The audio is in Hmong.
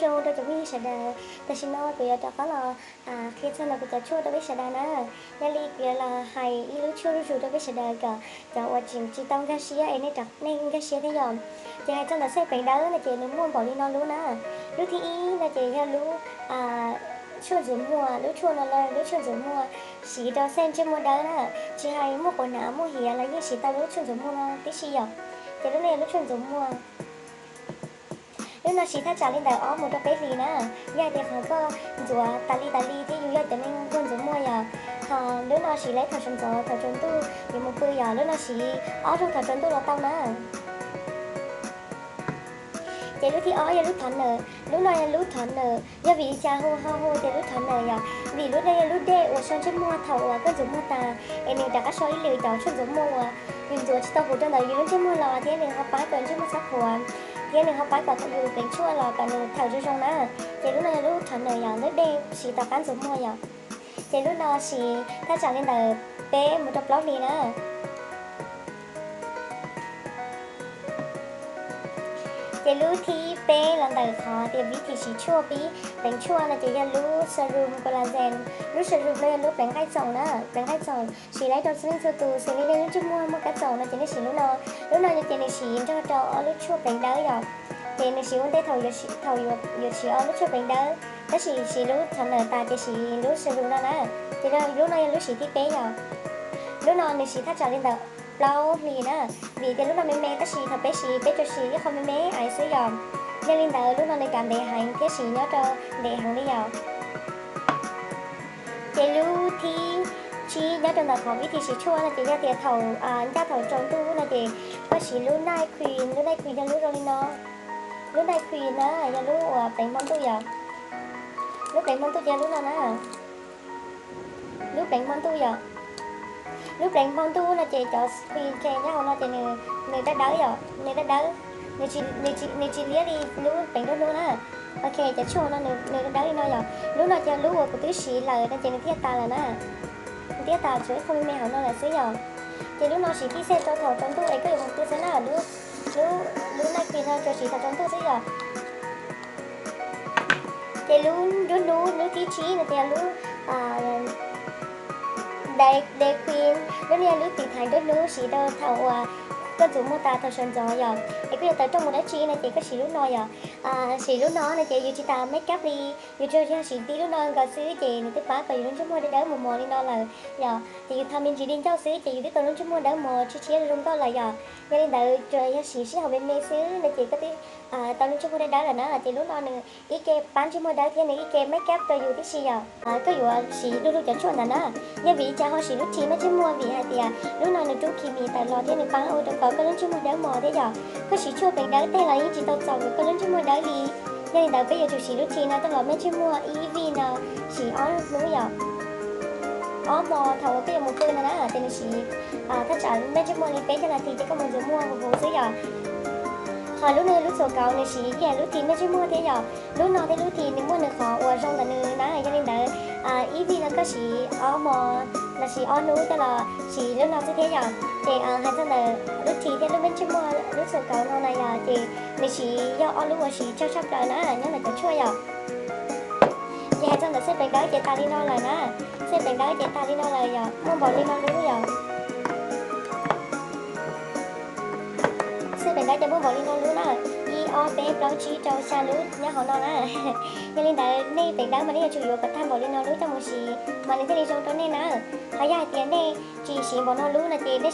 Zoo rau cov phooj ywg sawv daws, tam sim no kuv yuav rov qab los qhia txog ntawm kuv cov tshuaj rau peb sawv daws na. Yog li kuv yuav los hais ib lub tshuaj zuj zus rau peb sawv daws kom cov uas tseem tsis tau nkag siab es nej, nej nkag siab thiab yom. Ces hais txog ntawm xej pleev dawb no ces nws muaj npaum li no lub na. Lub thib ib no ces yog lub tshuaj ntxuav muag, lub tshuaj no lub tshuaj ntxuav muag siv rau xej ntsej muag dawb na. Tsis hais muaj quas hnav muaj hiav los yeej siv tau lub tshuaj ntxuav muag no tib si yom. Ces lub no yog lub tshuaj ntxuav muag. Lub no siv thaj tsam li ntawm ob mus rau peb hlis na. Yog hais tias qhov koj ntxuav tas li tas li thiab yus yog cov neeg nquag ntxuav muag yom, ho lub no siv laib thaum sawv ntxov thaum tsaus ntuj yuav mus pw yom, lub no siv ob zaug thaum tsaus ntuj los tau na. Ces lub thib ob yog lub toner, lub no yog lub toner, yog vim li cas hu ho hu tias lub toner yom, vim lub no yog lub dej uas so ntsej muag thaum uas koj ntxuav muag tas, es nws rov qab so ib lwm cov tshuaj ntxuav muag uas yus ntxuav tsis tau puv rau ntawm yus lub ntsej muag los thiab nws ho pab kom ntsej muag txhob qhuav, thiab nws ho pab kom yus pleev tshuaj los kom nws thawm zoo zoo na. Ces lub no yog lub toner yom, lub dej siv tom qab ntxuav muag yom. Ces lub no siv thaj tsam li ntawm peb mus rau plaub hlis na. Ces lub thib peb los ntawm qhov tias vib thim siv tshuaj pib pleev tshuaj no ces yog lub serum collagen. Lub serum no yog lub pleev nqaij txoom na, pleev nqaij txoom siv laib rau txhua leej txhua tus, xws li nej lub ntsej muag muaj kab txoom no ces nej siv lub no. Lub no ces nws siv nrog rau ob lub tshuaj pleev dawb yom. Ces nws siv ua ntej thaum, thaum yuav siv ob lub tshuaj pleev dawb, tab sis siv lub toner tas ces siv lub serum no na. Ces lub no yog lub siv thib peb yom. Lub no nws siv thaj tsam li ntawm plaub hlis na, vim tias lub no me me tab sis thaum peb siv peb tsuas siv ib qho me me ais xwb yom. Yog li ntawd lub no nws kav ntev heev thiab siv nyob rau ntev heev li yom. Ces lub thib tsib nyob rau ntawm qhov vib thim siv tshuaj no ces yog tias thaum ncaj thaum tsaus ntuj no ces koj siv lub night cream, lub night cream yog lub zoo li no. Lub night cream na yog lub uas pleev hmo ntuj yom. Lub pleev hmo ntuj ces yog lub no na. Lub pleev hmo ntuj yom. Lub pleev hmo ntuj no ces cov cream nyob hauv no ces nws dawb dawb yom, nws dawb dawb, nws tsis liab li lub pleev nruab hnub na. Ok, cov tshuaj no nws dawb dawb li no yom. Lub no ces lub uas kuv twb siv lawm no ces nws thiaj tas lawm na. Nws thiaj tas, tshuav ib qho me me hauv no lawm xwb yom. Ces lub no siv tib xej rau thaum tsaus ntuj es koj yuav mus pw xwb na. Lub, lub night cream no tsuas siv thaum tsaus ntuj xwb yom. Ces lub nruab hnub, lub thib tsib no ces yog lub day, day cream, lub no yog lub tiv thaiv nruab hnub siv rau thaum uas koj ntxuav muag tas thaum sawv ntxov yom, es koj yuav tawm rooj mus dab tsi no ces koj siv lub no yom. Siv lub no no ces yus tsis tas make up li, yus tsuas yog siv tib lub no nkaus xwb ces nws twb pab kom yus lub ntsej muag dawb dawb mos mos li no lawm yom. Ces yus tho me ntsis di ncauj xwb ces yus twb tau lub ntsej muag dawb mos tshiab tshiab zoo nkauj lawm yom. Yog li ntawd tsuas yog siv sij hawm me me xwb no ces koj twb tau lub ntsej muag dawb dawb lawm na. Ces lub no nws ib ke pab ntsej muag dawb thiab nws ib ke make up rau yus tib si yom. Koj yuav siv du lug cov tshuaj ntawd na. Yog vim li cas ho siv lub ris maj ntsej muag? Vim hais tias lub no nws rub khi mis tawm los thiab nws pab ua rau kom koj lub ntsej muag dawb mos thiab yom. Koj siv tshuaj pleev dawb tej los yeej tsis tau txaus kom koj lub ntsej muag dawb li. Yog li ntawd peb yuav tsum siv lub ris no coj los maj ntsej muag ib vij no, siv ob hnub yom. Ob hmo thaum uas koj yuav mus pw no na ces nws siv thaj tsam maj ntsej muag li peb caug nas this ces koj mus ntxuav muag huv huv xwb yom. Ho lub no yog lub txhuam kauv, nws siv ib yam lub ris maj ntsej muag thiab yom. Lub no thiab lub ris nws muaj nws qhov uas zoo ntawm nws na. Yog li ntawd ib vij no koj siv ob hmo los sis ob hnub coj los siv lub no xwb thiab yom. Ces hais txog ntawm lub ris thiab lub maj ntsej muag lub txhuam kauv no na yom, ces nws siv yog ob lub uas siv tsawg tshaj plaws na nyob ntawm cov tshuaj yom. Ces hais txog ntawm xej pleev dawb ces tas li no lawm na. Xej pleev dawb ces tas li no lawm yom, muaj npaum li no lub yom. Xej pleev dawb ces muaj npaum li no lub na, ib ob peb plaub tsib rau xya lub nyob hauv no na. Yog li ntawd nej pleev dawb mas nej yuav tsum yuav kom tag npaum li no lub coj mus siv mas nws thiaj li zoo rau nej na. Ho yog hais tias nej tsis siv npaum no lub no ces nej